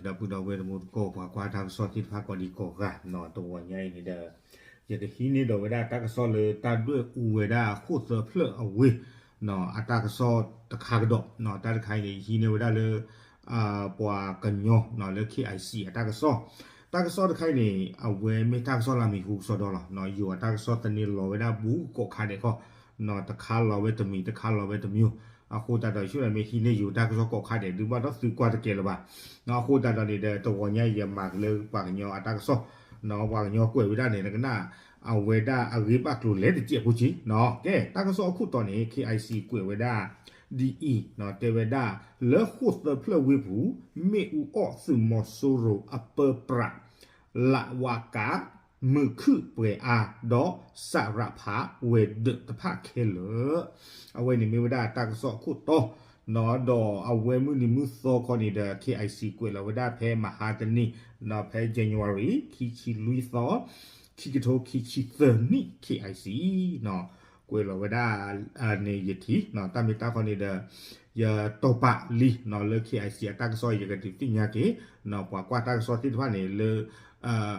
ဒီပုၢ်ဒီဝဲၢ်တံၤသကိး ပှၤကွၢ်တၢ်ကစီၣ်သ့ၣ်တဖၣ်ကိးဒံးကိးဂၤနီၤ, တဂီၤညါအံၤန့ၣ်ဒီး ယကဟံးန့ၢ်ဒီးဝဲဒၣ်တၢ်ကစီၣ်လၢတၢ်ဒွဲၣ်အူဝဲဒၣ်ဃိၣ်သၢဖျၢၣ်အဝ့ၢ် အတၢ်ကစီၣ်တခါကဒီး, တၢ်တခါအံၤန့ၣ် ယဟံးန့ၢ်ဝဲဒၣ်လၢ ပှၤကညီလၢ KIC အတၢ်ကစီၣ်, တၢ်ကစီၣ်တခါအံၤန့ၣ် အဝဲမ့ၢ်တၢ်ကစီၣ်လၢအမံၤဟူကစီဒီလီၤ, ယိၤအတၢ်ကစီၣ်သန့လီၤဝဲဒၣ်ဘူးကိးခါဒဲးခီ, တခါလီၤဝဲတမံၤ တခါလီၤဝဲတမံၤ, အဃိသတးဒီး ဆိဒီးမ့ၢ်ဟံးန့ၢ်ယိၤတၢ်ကစီၣ်ကိးခါဒဲး ဒုးဘၣ်ဒီးသုကွၢ်တကဲလၢၤဘၣ်, အဃိသတးဒီးန့ၣ်ဒီး တဂီၤညါအံၤ ယမၤက့ၤလၢပှၤကညီအတၢ်ကစီၣ်, ပှၤကညီကွဲးဝဲဒၣ်န့ၣ် နကနၣ် အဝဲဒၣ်အဂ့ၢ်ဘၣ်ကျိၤလဲၤတစဲးဖိက့ၤနီၤ, ကဲ တၢ်ကစီၣ်အခိၣ်တီန့ၣ် KIC ကွဲးဝဲဒၣ် ဒ်အံၤ, တဲဝဲဒၣ် လၢဃိၣ်သၢဖျၢၣ်ဝ့ၢ်ပူၤ မ့ၣ်အူအီၣ်သုးမီၤစိရိၤအပၢပြး လးဝးကး မုာ်ခုၣ်ပှဲၤအါ ဒီးစးရးဖးဝဲၤဒၢးတဖၣ်ခဲလၢာ်, အဝဲန့ၣ်မ့ၢ်ဝဲဒၣ်တၢ်ကစီၣ်အခိၣ်တီ, ဒီးအဝဲမုၢ်နံၤမုၢ်သီခီန့ၣ်ဒီး KIC ကွဲးလီၤဝဲဒၣ်ဖဲမဟါတနံၤ, ဖဲ January ခံဆံလွံၢ်သီ ခံကထိခံဆံသၢနံၣ် KIC ကွဲးလီၤဝဲဒၣ်န့ၣ်ယထံၣ်, တၢ်မ့ၢ်တၢ်ခီန့ၣ်ဒီး ယတိာ်ပာ်လံလၢ KIC အတၢ်ကစီၣ် ယကဒုးသ့ၣ်ညါက့ၤ ပှၤကွၢ်တၢ်ကစီၣ်သ့ၣ်တဖၣ်န့ၣ် လၢ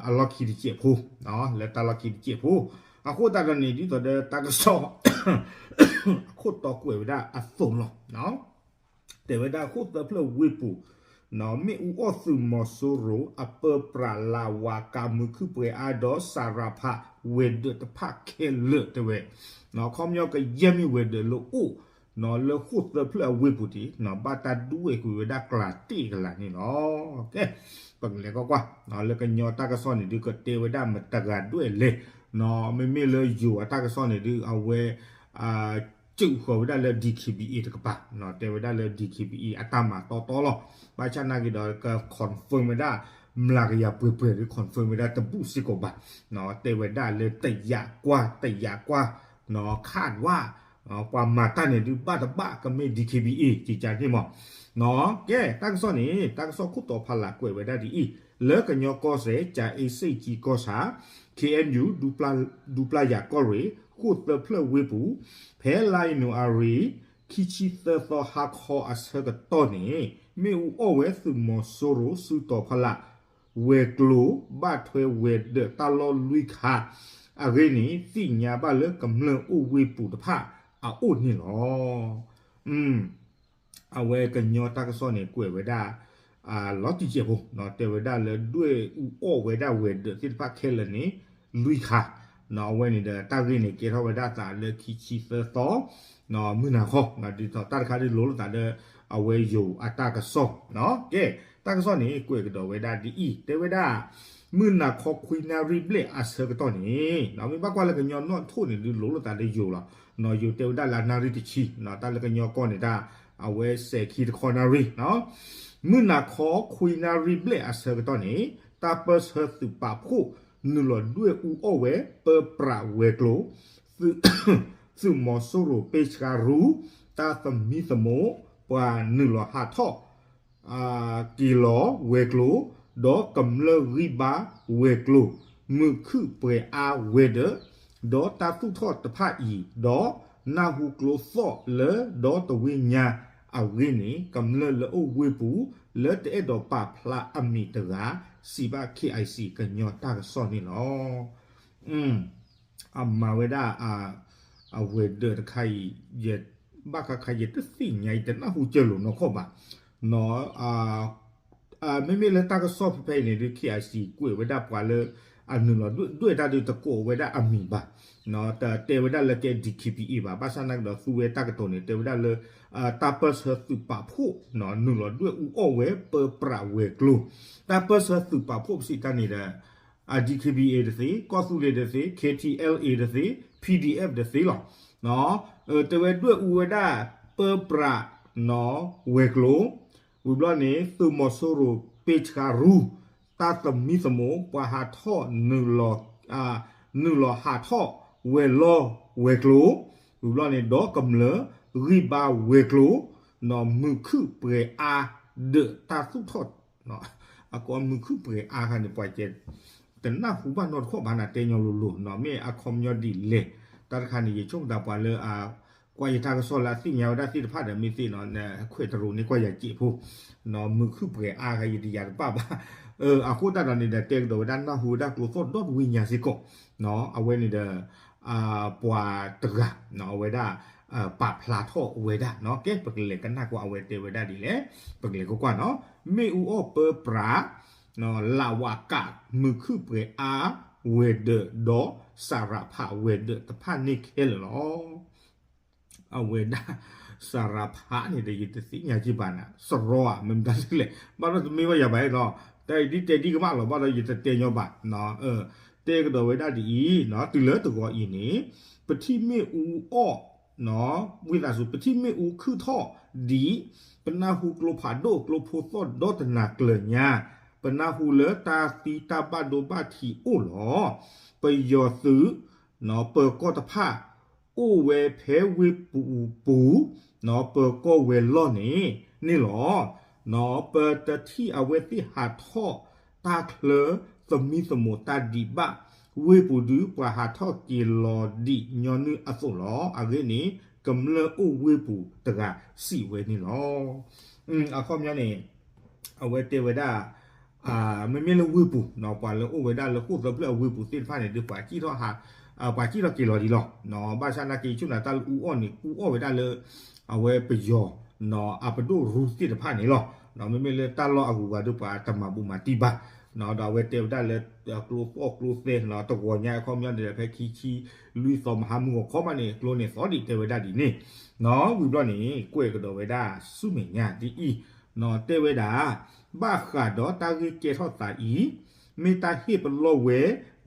အလီၢ်ခံတစဲးဖိ, လၢတၢ်လီၢ်ခံတစဲးဖိ, အဃိသတးဒီးန့ၣ် ဒ်သိးဒီးတၢ်ကစီၣ် အခိၣ်တီကွဲးဝဲဒၣ်အသိးလီၤ. တဲဝဲဒၣ်ဃိၣ်သၢဖျၢၣ်ဝ့ၢ်ပူၤ မ့ၣ်အူအီၣ်သုးမီၤစိရိၤ အပၢပြးလးဝးကး မုာ်ခုၣ်ပှဲၤအါ ဒီးစးရးဖးဝဲၤဒၢးတဖၣ်ခဲလၢာ်တဲဝဲ, ခီပညီကယဲၢ်မ့ၢ်ဝဲၤဒၢးလၢအိၣ်လၢဃိၣ်သၢဖျၢၣ်အဝ့ၢ်ပူၤတ့ၢ် ဘၣ်တၢ်ဒွဲၣ်ကွံာ်ဝဲဒၣ်ကျးတ့ၢ်ကလာ်န့ၣ်လီၤ. ကဲ ပကလဲၤကွၢ်ကွၢ် လၢကညီတၢ်ကစီၣ်န့ၣ်ဒုး ကတဲဝဲဒၣ်မတဂၤဒွဲၣ်လဲၣ်, မ့မ့ၢ်လၢယိၤအတၢ်ကစီၣ်န့ၣ်ဒုး အဝဲ စူးဃီၤဝဲဒၣ်လၢ DKBA တကပၤ, တဲဝဲဒၣ်လၢ DKBA အတၢ်မၤတီတီလီၤ. ဘၣ်ဆၣ်နာ်က့ဒီး က confirm ဝဲဒၣ် မျးကယၤပှဲၤပှဲၤဒီး confirm ဝဲဒၣ်တဘူၣ်စ့ၢ်ကီးဘၣ်, တဲဝဲဒၣ်လၢတယာ်ကွၢ် တယာ်ကွၢ် ခးဝါ ပှၤမၤတၢ်န့ၣ်ဒုးဘၣ်တဘၣ်ကမ့ၢ် DKBA ကကန့ၣ်မး. ကဲ တၢ်ကစီၣ်န့ၣ် တၢ်ကစီၣ်ခိၣ်တီဖးလၢ်ကွဲးဝဲဒၣ်ဒ်အံၤ, လၢကညီကီၢ်စဲၣ် ကၠၤအ့စ့ၣ်ကၠံကီၢ်ဆၣ် KNU ဒူပျၢ်ယၤကီၢ်ရ့ၣ် ဃိၣ်သၢဖျၢၣ်ဝ့ၢ်ပူၤ ဖဲလါယနူၤအါရံၤ ခံဆံသၢသီဟါခီအဆၢကတီၢ်န့ၣ် မ့ၣ်အူအီၣ်ဝဲသုးမီၤစိရိၤစုတီၤဖီလာ် ဝဲၤကျိၤ ဘၣ်ထွဲဝဲၤဒၢးတၢ်လီၢ်လွံၢ်ခါ အဂ့ၢ်န့ၣ် သ့ၣ်ညါဘၣ်လၢကမျၢၢ်အိၣ်ဝ့ၢ်ပူၤတဖၣ်အအိၣ်န့ၣ်လီၤ. အဝဲကညီတၢ်ကစီၣ်န့ၣ် ကွဲးဝဲဒၣ် လီၤတံၢ်စဲးဖိ တဲဝဲဒၣ်လၢဒွဲၣ်အူအီၣ်ဝဲဒၣ်ဝဲၤဒၢးသ့ၣ်တဖၣ်ခဲလၢာ်န့ၣ် လွံၢ်ခါ, အဝဲန့ၣ်ဒီးတၢ်ဂ့ၢ်န့ၣ် ကဲထီၣ်ဝဲဒၣ်သးလၢခံဆံသၢသီ မုၢ်နၤခီ, ဒ်သိးတၢ်တခါဒုးလိၤလိာ်သးဒီး အဝဲယိၤအတၢ်ကစီၣ်, ကဲ တၢ်ကစီၣ်န့ၣ် ကွဲးကဒီးဝဲဒၣ်ဒ်အံၤ, တဲဝဲဒၣ် မုၢ်နၤခီခွံနၣ်ရံၣ်ဘျဲၣ်အဆၢကတီၢ်န့ၣ် မ့ၢ်ဘၣ်ကွၢ်လၢကညီနီၣ်ထိၣ်န့ၣ်ဒုးလိၤလိာ်သးဒီးယိၤလီၤ. ယိၤတဲဝဲဒၣ်လၢအနၣ်ရံၣ်တဆံ, တၢ်လၢကညီကီၢ်န့ၣ်တၢ် အဝဲစဲးခံတခီနၣ်ရံၣ် မုၢ်နၤခီခွံနၣ်ရံၣ်ဘျဲၣ်အဆၢကတီၢ်န့ၣ် တၢ်ပၢၢ်ဆၢသုးပာ်ဖှိၣ် နုာ်လီၤဒွဲၣ်အူအီၣ်ဝဲပၢပြးဝဲၤကျိၤ, သုးမီၤစိရိၤပ့ဆှါရူ တၢ်သမံသမိး ပှၤနုာ်လီၤဟးထီၣ် က့ၤလီၤဝဲၤကျိၤ, ဒီးကမျၢၢ်ဂံၢ်ဘါဝဲၤကျိၤ, မုာ်ခုၣ်ပှဲၤအါဝဲၤဒၢး, ဒီးတၢ်သူၣ်ထီၣ်တဖၣ်အံၤ, ဒီးနၢ်ဟူကျိသီၣ်လၢ ဒီတဝ့ၢ်ညါအဂ့ၢ်န့ၣ် ကမျၢၢ်လၢအိၣ်ဝ့ၢ်ပူၤ လၢတအဲၣ်ဒိးပာ်ဖျါအမံၤတဂၤ စံးဘၣ် KIC ကညီတၢ်ကစီၣ်န့ၣ်လီၤ. အမၤဝဲဒၣ် အဝဲၤဒၢးတခါအံၤ ယဘၣ်ခါခါယတသ့ၣ်ညါ ယတနၢ်ဟူကၢလိာ်နီၢ်ခီၣ်ဘၣ်. မ့မ့ၢ်လၢတၢ်ကစီၣ်ဖဲဖဲအံၤန့ၣ်ဒုး KIC ကွဲးဝဲဒၣ်ပှၤလၢ အနုာ်လီၤဒွဲၣ်ဒၣ်ဒုးတကိးဝဲဒၣ်အမံၤဘၣ်. တဲဝဲဒၣ်လၢကဲ DKBA ဘၣ်. ဘၣ်ဆၣ်နာ်ကဒီးသူဝဲတၢ်ကတိၤန့ၣ် တဲဝဲဒၣ်လၢ တၢ်ပၢၢ်ဆၢသုးပာ်ဖှိၣ် နုာ်လီၤဒွဲၣ်အူအီၣ်ဝဲပၢပြးဝဲၤကျိၤ. တၢ်ပၢၢ်ဆၢသုးပာ်ဖှိၣ်ပစံးတၢ်န့ၣ်ဒီး DKBA တသ့, ကီၢ်သူလ့ၤတသ့, KTLA တသ့, PDF တသ့လီၤ. တဲဝဲဒွဲၣ်အူဝဲဒၣ် ပၢပြး ဝဲၤကျိၤ, ဝံၤဘျီန့ၣ် သုးမီၤစိရိၤပ့ဆှါရူ တၢ်သမံသမိး ပှၤဟးထီၣ် နုာ်လီၤဟးထီၣ်ဝဲၤလီၢ်ဝဲၤကျိၤ, ဝံၤဘျီန့ၣ် ဒီကမျၢၢ်ဂံၢ်ဘါဝဲၤကျိၤ, မုာ်ခုၣ်ပှဲၤအါဒၢးတၢ်သူၣ်ထီၣ် အကိးမုာ်ခုၣ်ပှဲၤအါခါန့ၣ် ပှၤကဲ တနၢ်ဟူဘၣ်နီတခီၣ်ဘၣ်နၤတဲညီလိၤလိၤနီၤ မ့ၢ်အခီပညီဒ်လဲၣ်. တၢ်တခါန့ၣ် ယဆိကမိၣ်သးပှၤလၢအ ကွၢ်ယတၢ်ကစီၣ်လၢအသ့ၣ်ညါဝဲဒၣ်သ့ၣ်တဖၣ်ဒီး မ့ၢ်သ့ၣ်နီၤ ခွဲးတရူးန့ၢ်ကွၢ်ယၤစဲးဖိ, မုာ်ခုၣ်ပှဲၤအါဂၤ ယတယာ်တဘၣ်ဘၣ်. အဃိသတးဒီးန့ၣ်ဒီး တဲကဒီးဝဲဒၣ်နၢ်ဟူဝဲဒၣ်ကျိသီၣ်ဒီတဝ့ၢ်ညါစ့ၢ်ကီး, အဝဲန့ၣ်ဒီး ပှၤတဂၤ အဝဲဒၣ် ပာ်ဖျါထီၣ်ဝဲဒၣ်နီၤ, ကဲ ပကလဲၤကနၣ်ကွၢ်အဝဲတဲဝဲဒၣ်ဒ်လဲၣ်, ပကလဲၤကွၢ်ကွၢ်နီၤ, မ့ၣ်အူအီၣ်ပၢပြး လးဝးကး မုာ်ခုၣ်ပှဲၤအါဝဲၤဒၢးဒီး စးရးဖးဝဲၤဒၢးတဖၣ်န့ၣ်ခဲလၢာ်လီၤ. အဝဲဒၣ် စးရးဖးန့ၣ်ဒီး ယတသ့ၣ်ညါက့ၤဘၣ်နၤ, စရီဧါ မ့ၢ်မတၤလဲၣ်, ဘၣ်ဒီးတမ့ၢ်ဘၣ်ယၤဘၣ်နီၤ, တၢ်အံၤဒ်တဲဒ်ကမၣ်လီၤ ဘၣ်ဒီးယတတဲညီဘၣ်, တဲကဒီးဝဲဒၣ်ဒ်အံၤ, တုၤလၢတဂီၤအံၤန့ၣ် ပထံၣ်မ့ၣ်အူအီၣ် ဝံသးစူၤ ပထံၣ်မ့ၣ်အူခုၣ်ထီၣ်ဒံး, ပနၢ်ဟူကျိဖးဒိၣ်ကျိဖိသီၣ်ဒီတနၤကျၢၤညါ, ပနၢ်ဟူလၢတၢ်သံတၢ်ဘၣ်ဒိဘၣ်ထံးအိၣ်လီၤ. ပယီၤသုး ပၢၤကီၢ်တဖၣ် အိၣ်ဝဲဖဲဝ့ၢ်ပူၤပူၤ, ပၢၤကီၢ်ဝဲၤလီၢ်န့ၣ်န့ၣ်လီၤ. ပတထံၣ်အဝဲသ့ၣ်ဟးထီၣ်တၢ်ချၢသမံသမိးတၢ်ဒံးဘၣ်ဝ့ၢ်ပူၤဒုး ပှၤဟးထီၣ်က့ၤလီၤဒံးညီနုၢ်အသိးလီၤ. အဂ့ၢ်န့ၣ် ကမျၢၢ်အိၣ်ဝ့ၢ်ပူၤတဂၤစံးဝဲန့ၣ်လီၤ. အခီပညီန့ၣ် အဝဲတဲဝဲဒၣ် မ့မ့ၢ်လၢဝ့ၢ်ပူၤ ပှၤလၢအိၣ်ဝဲဒၣ်လၢဃိၣ်သၢဖျၢၣ်အဝ့ၢ်ပူၤသ့ၣ်တဖၣ်န့ၣ် ဒုးပှၤကံၣ်ထီၣ်ဟး ပှၤကံၣ်ထီၣ်က့ၤလီၤဒံးလီၤ. ဘၣ်ဆၣ်နာ်က့ ဆူၣ်နၤတၢ်လၢအူအီၣ်န့ၣ် အူအီၣ်ဝဲဒၣ်လၢ အဝဲပယီၤ အပဒိၣ်ရူသ့ၣ်တဖၣ်န့ၣ်လီၤ. မ့မ့ၢ်လၢတၢ်လီၢ်အဂုၤအဂၤဒုး ပှၤတမၤဘူးမၤတံၢ်ဘၣ်. ဒီးအဝဲတဲဝဲဒၣ်လၢ ကျိသီၣ်ကျိသဲ တဂီၤညါအခီပညီန့ၣ်ဒီး ဖဲခံဆံလွံၢ်သီမဟါမုၢ်ဂီၤခီမးန့ၣ် ကျိန့ၣ်သီဒံးတဲဝဲဒၣ်ဒ်န့ၣ်. ဝံၤဘျီန့ၣ် ကွဲးကဒီးဝဲဒၣ်ဆူမဲာ်ညါဒ်အံၤ, တဲဝဲဒၣ် ဘၣ်ဃးဒီးတၢ်ဂ့ၢ်ကဲထီၣ်သးအံၤ, မ့ၢ်တၢ်ဟ့ၣ်ပလီၢ်ဝဲ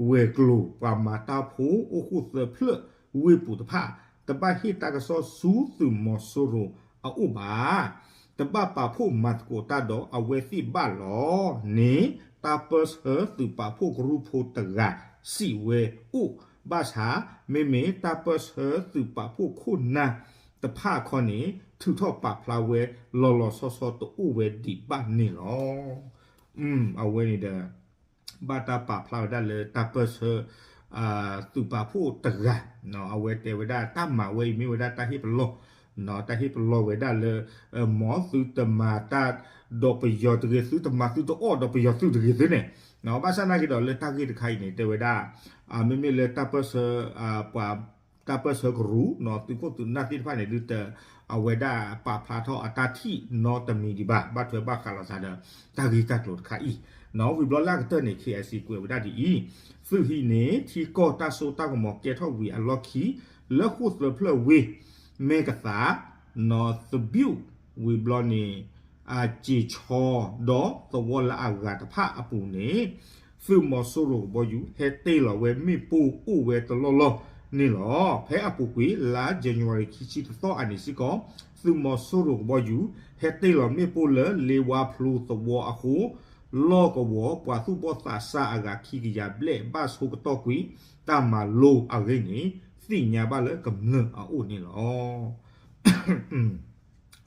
ဝဲၤကျိၤ ပှၤမၤတၢ်ဖိအိၣ်ဃိၣ်သၢဖျၢၣ်ဝ့ၢ်ပူၤတဖၣ် တဘၣ်ဟ့ၣ်တၢ်ကစီၣ်ဆူသုးမီၤစိရိၤအအိၣ်ဘၣ်. တဘၣ်ပာ်ဖှိၣ်မၤသကိးတၢ်ဒီးအဝဲသ့ၣ်ဘၣ်လီၤန့ၣ် တၢ်ပၢၢ်ဆၢသုးပာ်ဖှိၣ်ကရူၢ်ဖိတဂၤစံးဝဲအိၣ်ဘၣ်ဆၣ်, မ့မ့ၢ်တၢ်ပၢၢ်ဆၢသုးပာ်ဖှိၣ်ခိၣ်နၢ်တဖၣ်ခီန့ၣ် ထုးထီၣ်ပာ်ဖျါဝဲ လီၤလီၤဆီဆီတအိၣ်ဝဲဒံးဘၣ်န့ၣ်လီၤ. အဝဲန့ၣ်ဒီး ဘၣ်တၢ်ပာ်ဖျါဝဲဒၣ်လၢတၢ်ပၢၢ်ဆၢ သုးပာ်ဖှိၣ်တဂၤ, အဝဲတဲဝဲဒၣ်တၢ်မၤဝဲအံၤမ့ၢ်ဝဲဒၣ်တၢ်ဟ့ၣ်ပလီၢ်, တၢ်ဟ့ၣ်ပလီၢ်ဝဲဒၣ်လၢ မ်သုတမၤတၢ်ဒီးပယီၤတဂ့ၤ, သုတမၤသုတအီၣ်ဒီးပယီၤသုးတဂ့ၤသုန့ၣ်. ဘၣ်ဆၣ်နာ်က့ဒီးလၢတၢ်ဂ့ၢ်တခါအံၤန့ၣ် တဲဝဲဒၣ် မ့မ့ၢ်လၢတၢ်ပၢၢ်ဆၢ ပှၤ တၢ်ပၢၢ်ဆၢကရူၢ် သုးခိၣ်သုးနၢ်သ့ၣ်တဖၣ်န့ၣ် ဒုးတ အဝဲဒၣ်ပာ်ဖျါထီၣ်အတၢ်ထံၣ်နီတမံၤဒံးဘၣ်, ဘၣ်ထွဲဘၣ်ဃးလိာ်သးဒီး တၢ်ဂ့ၢ်တၢ်ကျိၤတခါအံၤ, ဝံၤဘျီလၢအကတၢၢ်န့ၣ် ခ့ၣ်အဲၣ်စံၣ် ကွဲးဝဲဒၣ်ဒ်အံၤ, သုးဟံးန့ၣ် ထံကီၢ်တၢ်စိတၢ်ကမီၤကဲထီၣ်ဝံၤအလီၢ်ခံ လၢဃိၣ်သၢဖျၢၣ်ဝ့ၢ် မဲၢ်ကသး နီၢ်သဘံၣ် ဝံၤဘျီန့ၣ် အစ့ၣ်ဆီ ဒီးသဝီလၢအဂၤတဖၣ်အပူၤန့ၣ် သုးမီၤစိရိၤကဘီယူၤ ဟဲတ့ၢ်လီၤဝဲမ့ၣ်ပိၢ်အိၣ်ဝဲတလီၢ်လီၢ်န့ၣ်လီၤ. ဖဲအပူၤကွံာ် လါ January ခံဆံတသီအနံၤစ့ၢ်ကီး သုးမီၤစိရိၤကဘီယူၤ ဟဲတ့ၢ်လီၤမ့ၣ်ပိၢ်လၢလ့ဝါဖျိသဝီအဃိ လီၢ်ကဝီၤပှၤသူၣ်ဘီၣ်သးစၢ်အဂၤခံကယၤဘျဲၣ် ဘၣ်ဆိကတီၢ်ကွံာ် တၢ်မၤလိအဂ့ၢ်န့ၣ် သ့ၣ်ညါဘၣ်လၢကမျၢၢ်အအိၣ်န့ၣ်လီၤ.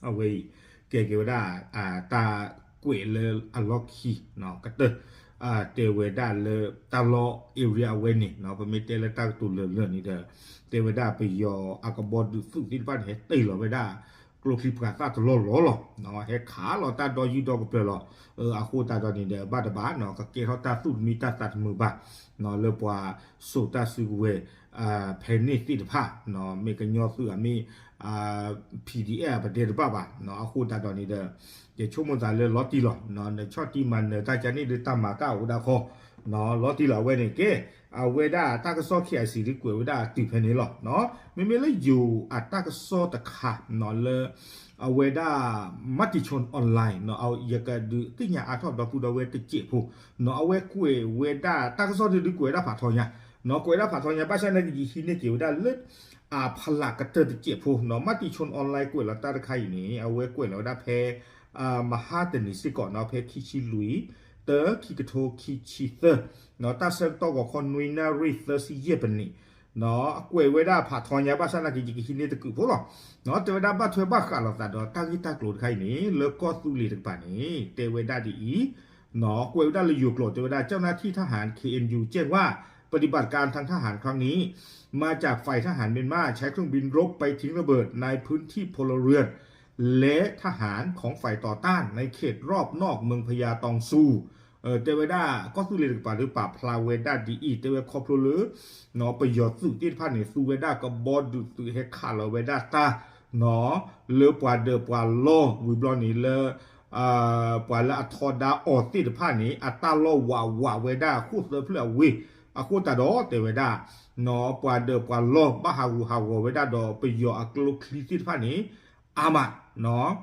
အဝဲအံၤ ကဲက့ၤဝဲဒၣ် တၢ်ကွဲးလၢအလီၢ်ခံ ကတၢၢ် တဲဝဲဒၣ်လၢတၢ်လီၢ် area အဝဲန့ၣ် ပမ့ၢ်တဲလၢတၢ်ကတိၤလၢာ်လၢာ်န့ၣ်ဒီး တဲဝဲဒၣ်ပယီၤအကဘီဒုးသုးသ့ၣ်တဖၣ်န့ၣ် ဟဲတ့ၢ်လီၤဝဲဒၣ် ကျိချံပှၤသၣ်တလီၢ်လီၢ်လီၤ. ဟဲခးလီၤတၢ်ဒီယူၢ်ဒီကပျၢၤလီၤ. အဃိသတးဒီးန့ၣ်ဒီး ဘၣ်တဘၣ် ကကဲထီၣ်တၢ်သူၣ်တမံတၢ်သးတမုာ်ဘၣ် လၢပှၤစိာ်တၢ်စုကဝဲၤ ဖဲန့ၣ်သ့ၣ်တဖၣ် မ့ၢ်ကညီသုးအမ့ၢ် PDF ပတဲတဘၣ်ဘၣ်. အဃိသတးဒီးန့ၣ်ဒီး ယဆိကမိၣ်သးလၢလီၤတံၢ်လီၤ နဆီၣ်တံၢ်မၤနၢၤတၢ်ကန့ၣ်ဒီးတၢ်မၤတၢ်အိၣ်ဒၣ်ခီ လီၤတံၢ်လီၤ အဝဲန့ၣ် ကဲ အဝဲဒၣ်တၢ်ကစီၣ် ခ့ၣ်အဲၣ်စံၣ် ဒုးကွဲးဝဲဒၣ်တုၤဖဲန့ၣ်လီၤ. မ့မ့ၢ်လၢယိၤအတၢ်ကစီၣ်တခါ လၢ အဝဲဒၣ် Matichon Online ယကဒုးသ့ၣ်ညါအါထီၣ်ဒီပုၢ်ဒီဝဲၢ်တစဲးဖိ အဝဲကွဲးဝဲဒၣ်တၢ်ကစီၣ်ဒုး ဒုးကွဲးဝဲဒၣ်ဖးထီညါ ကွဲးဝဲဒၣ်ဖးထီညါ ဘၣ်ဆၣ်နာ်က့ ယဟံးန့ၢ်က့ၤဝဲဒၣ်လၢ အဖီလာ်ကတၢၢ်တစဲးဖိ Matichon Online ကွဲးလီၤတၢ်တခါအံၤန့ၣ် အဝဲကွဲးလီၤဝဲဒၣ်ဖဲ မဟါတနံၤစ့ၢ်ကီး ဖဲခံဆံလွံၢ် တၢ ခံကထိခံဆံသၢ တၢ်ဆၢကတီၢ်ဂီၤခီနွံနၣ်ရံၣ်သၢဆံယဲၢ်ပနံး ကွဲးဝဲဒၣ်ဖးထီညါ ဘၣ်ဆၣ်နာ်က့ ယကဟံးန့ၢ်တကုးဖိလီၤ. တဲဝဲဒၣ်ဘၣ်ထွဲဘၣ်ဃးလိာ်သးဒီးတၢ်ဂ့ၢ်တၢ်ကျိၤတခါအံၤန့ၣ် လၢကီၢ်သူလ့ၤတကပၤန့ၣ် တဲဝဲဒၣ်ဒ်အံၤ ကွဲးဝဲဒၣ်လၢယိၤကျိာ် တဲဝဲဒၣ် เจ้าหน้าที่ทหาร เคเอ็นยู แจ้งว่า ปฏิบัติการทางทหารครั้งนี้ มาจากฝ่ายทหารเมียนมาใช้เครื่องบินรบไปทิ้งระเบิดในพื้นที่พลเรือน และทหารของฝ่ายต่อต้านในเขตรอบนอกเมืองพญาตองซู တဲဝဲဒၣ် ကီၢ်သူလ့ၤတကပၤဒီးပာ်ဖျါဝဲဒၣ်ဒ်အံၤ တဲဝဲခီဖျိလၢ ပယီၤသုးသ့ၣ်တဖၣ်န့ၣ် သူဝဲဒၣ်ကဘီဒုးသုးဟဲခးလီၤဝဲဒၣ်တၢ် လၢပှၤဒၢးပှၤလီၢ်ဝံၤဘျီန့ၣ်လၢ ပှၤလၢအထီဒါအီၤသ့ၣ်တဖၣ်န့ၣ် အတၢ်လီၢ်ဝးဝးဝဲဒၣ်ဃိၣ်သၢဖျၢၣ်အဝ့ၢ် အဃိသတးဒီးတဲဝဲဒၣ် ပှၤဒၢးပှၤလီၢ်ဘၣ်ဟးဂူာ်ဟးဂီၤဝဲဒၣ်ဒီးပယီၤအကျိချံသ့ၣ်တဖၣ်န့ၣ် အါမး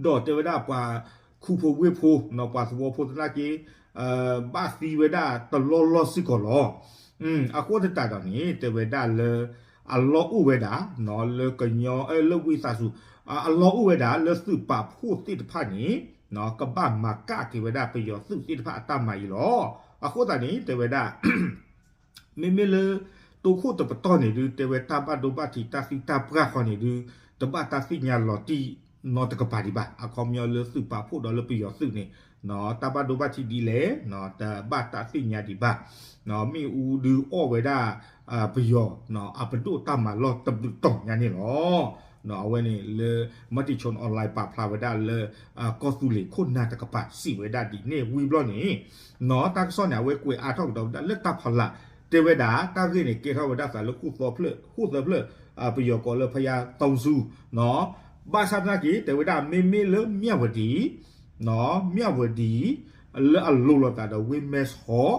ဒီးတဲဝဲဒၣ်ပှၤခူဖိဝ့ၢ်ဖိ ပှၤသဝီဖိသနာ်က့ ဘၣ်သံဝဲဒၣ်တလီၢ်လီၢ်စ့ၢ်ကီးလီၤ. အဃိသတးဒီးန့ၣ် တဲဝဲဒၣ်လၢ အလီၢ်အိၣ်ဝဲဒၣ် လၢကညီ လၢဝံသးစူၤ အလီၢ်အိၣ်ဝဲဒၣ်လၢသုးပာ်ဖှိၣ်သ့ၣ်တဖၣ်န့ၣ် ကဘၣ်မၤကၣ်က့ၤဝဲဒၣ်ပယီၤသုးသ့ၣ်တဖၣ်အတၢ်မၤအံၤလီၤ. အဃိသတးန့ၣ် တဲဝဲဒၣ် မ့မ့ၢ်လၢ တိခိၣ်တပတီၢ်န့ၣ်ဒုး တဲဝဲတၢ်ဘၣ်ဒိဘၣ်ထံးတၢ်သံတၢ်ပှၢ်ဃီန့ၣ်ဒုး တဘၣ်တၢ်သ့ၣ်ညါလီၤတံၢ်နီတကပၤဒံးဘၣ်. အခီပညီလၢသုးပာ်ဖှိၣ်ဒီးလၢပယီၤသုးန့ၣ် တၢ်ဘၣ်ဒိဘၣ်ထံးဒ်လဲၣ် တဘၣ်တၢ်သ့ၣ်ညါဒံးဘၣ်. မ့ၣ်အူဒုးအီၣ်ဝဲဒၣ် ပယီၤ အပဒိၣ်တၢ်မၤလီၢ်တဘျုးတီၤညါန့ၣ်လီၤ. အဝဲန့ၣ်လၢ မၤတံၤဆိၣ် online ပာ်ဖျါဝဲဒၣ်လၢ ကီၢ်သူလ့ၤခိၣ်နၢ်တကပၤစံးဝဲဒၣ်ဒ်န့ၣ်ဝံၤဘျီန့ၣ် တၢ်ကစီၣ်န့ၣ် အဝဲကွဲးအါထီၣ်ကဒီးဝဲဒၣ်လၢတၢ်ဖီလာ် တဲဝဲဒၣ် တၢ်ဂ့ၢ်န့ၣ် ကဲထီၣ်ဝဲဒၣ်သးလၢဃိၣ်သၢဖျၢၣ် ဃိၣ်သၢဖျၢၣ် ပယီၤကိးလၢဖယါတီဆူ ဘၣ်ဆၣ်သနာ်က့ တဲဝဲဒၣ် မ့မ့ၢ်လၢမၠၣ်ဝတံၤ မၠၣ်ဝတံၤ လၢအလိၤလိာ်သးဒီးဝ့ၢ်မဲၢ်ဆီး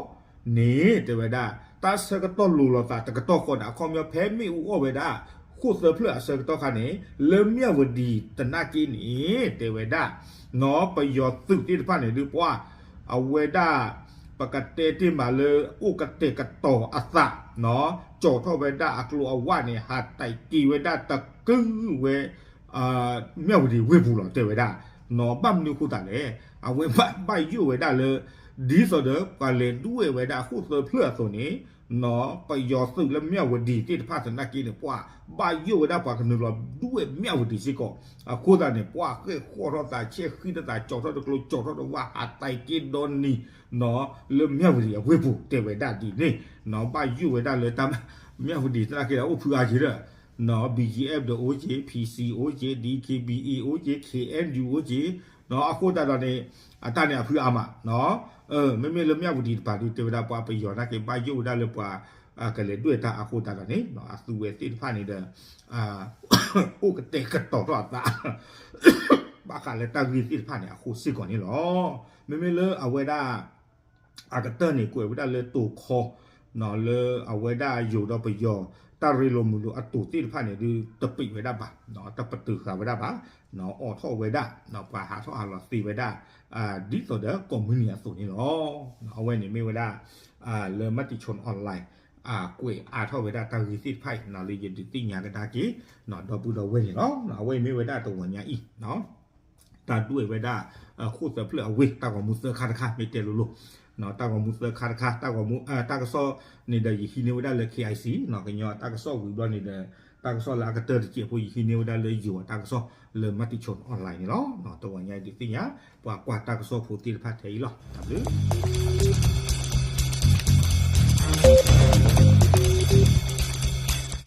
န့ၣ် တဲဝဲဒၣ် တၢ်ဆၢကတီၢ်လိၤလိာ်သးတကတီၢ်ဃီဒီး အခီပညီဖဲမ့ၣ်အူအီၣ်ဝဲဒၣ် ဃိၣ်သၢဖျၢၣ်အဆၢကတီၢ်ခါန့ၣ် လၢမၠၣ်ဝတံၤသနာ်က့န့ၣ် တဲဝဲဒၣ် ပယီၤသုးသ့ၣ်တဖၣ်န့ၣ်ဒုးပှၢ် အဝဲဒၣ် ပကတဲတ့ၢ်မးလၢ အိၣ်ကတဲာ်ကတီၤအသး ကၠီၤထီၣ်ဝဲဒၣ်အကျိၤအဝၣ်န့ၣ် ဟးတဲာ်က့ၤဝဲဒၣ်တကုဝဲ မၠၣ်ဝတံၤဝ့ၢ်ပူၤလီၤ တဲဝဲဒၣ်. ဘၣ်မနုၤအဃိသတးလဲၣ် အဝဲဘၣ်ယိၣ်ဝဲဒၣ်လၢ ဒ်သိးဒီးပှၤလဲၤဒွဲၣ်ဝဲဒၣ်ဃိၣ်သၢဖျၢၣ်အသိးန့ၣ် ပယီၤသုးလၢမၠၣ်ဝတံၤသ့ၣ်တဖၣ်သနာ်က့န့ၣ် ပှၢ်ဘၣ်ယိၣ်ဝဲဒၣ်ပှၤကနုာ်လီၤဒွဲၣ်မၠၣ်ဝတံၤစ့ၢ်ကီး အဃိသတးန့ၣ် ပှၢ်ဃဲၣ်ဃီၣ်ထီၣ်သး ဆဲဃံထီၣ်သး ကၠီၤထီၣ်တကျိၤ ကၠီၤထီၣ်တဝၣ် ဟးတဲာ်က့ၤဒီနံၤ လၢမၠၣ်ဝတံၤအဝ့ၢ်ပူၤ တဲဝဲဒၣ်ဒ်န့ၣ် ဘၣ်ယိၣ်ဝဲဒၣ်လၢတၢ် မၠၣ်ဝတံၤသနာ်က့ဒီး အိၣ်ဖုအါက့ၤဒီး BGF ဒီးအိၣ်က့ၤ PC အိၣ်က့ၤ DKBA အိၣ်က့ၤ KNU အိၣ်က့ၤ အဃိသတးဒီးန့ၣ် အတၢ်န့ၣ်အဖုအါမး မ့မ့ၢ်လၢမၠၣ်ဝတံၤတပၤဒုး တဲဝဲဒၣ်ပှၤပယီၤသနာ်က့ ဘၣ်ယိၣ်ဝဲဒၣ်လၢပှၤ ကလဲၤဒွဲၣ်တၢ်အဃိသတးဒီးန့ၣ် အသုဝဲသ့ၣ်တဖၣ်န့ၣ်ဒီး အိၣ်ကတဲာ်ကတီၤထီၣ်အသး ဘၣ်ဃးလၢတၢ်ဂ့ၢ်သ့ၣ်တဖၣ်န့ၣ် အဃိစ့ၢ်ကီးန့ၣ်လီၤ. မ့မ့ၢ်လၢအဝဲဒၣ် အကတၢၢ်န့ၣ် ကွဲးဝဲဒၣ်လၢတိၤခီ လၢအဝဲဒၣ်ယိၤဒီးပယီၤ တၢ်ရ့လိာ်မုာ်လိာ်အတိၤသ့ၣ်တဖၣ်န့ၣ်ဒုး တပံးဝဲဒၣ်ဘၣ် တပတုာ်ဃာ်ဝဲဒၣ်ဘၣ် အိးထီၣ်ဝဲဒၣ် ပှၤဟးထီၣ်ဟးလီၤသ့ဝဲဒၣ် ဒ်သိးဒီးကိးမုၢ်နံၤအသိးန့ၣ်လီၤ. အဝဲန့ၣ်မ့ၢ်ဝဲဒၣ် လၢမၤတံၤဆိ online ကွဲးအါထီၣ်ဝဲဒၣ်တၢ်ဂ့ၢ်သ့ၣ်တဖၣ်အံၤ လၢယဒုးသ့ၣ်ညါကဒါက့ၤ ဒီပုၢ်ဒီဝဲၢ်န့ၣ်လီၤ. အဝဲအံၤမ့ၢ်ဝဲဒၣ်တဂီၤညါအံၤ တၢ်ဒွဲၣ်ဝဲဒၣ် ဃိၣ်သၢဖျၢၣ်အဝ့ၢ် တၢ်ဂီၤမူသၢခါတခါ မ့ၢ်တဲလိၤလိၤ တၢ်ဂီၤမူသၢခါတခါ တၢ်ဂီၤမူ တၢ်ကစီၣ်န့ၣ်ဒီး ယဟံးန့ၢ်ဝဲဒၣ်လၢ KIC ကညီတၢ်ကစီၣ်ဝံၤဘျီန့ၣ်ဒီး တၢ်ကစီၣ်လၢအကတၢၢ်တစဲးဖိ ယဟံးန့ၢ်ဝဲဒၣ်လၢယိၤအတၢ်ကစီၣ်လၢမၤတံၤဆိ online န့ၣ်လီၤ. တဂီၤညါအံၤဒုးသ့ၣ်ညါ ပှၤကွၢ်တၢ်ကစီၣ်ဖိသ့ၣ်တဖၣ်ထဲအံၤလီၤ. တၢ်ဘျုး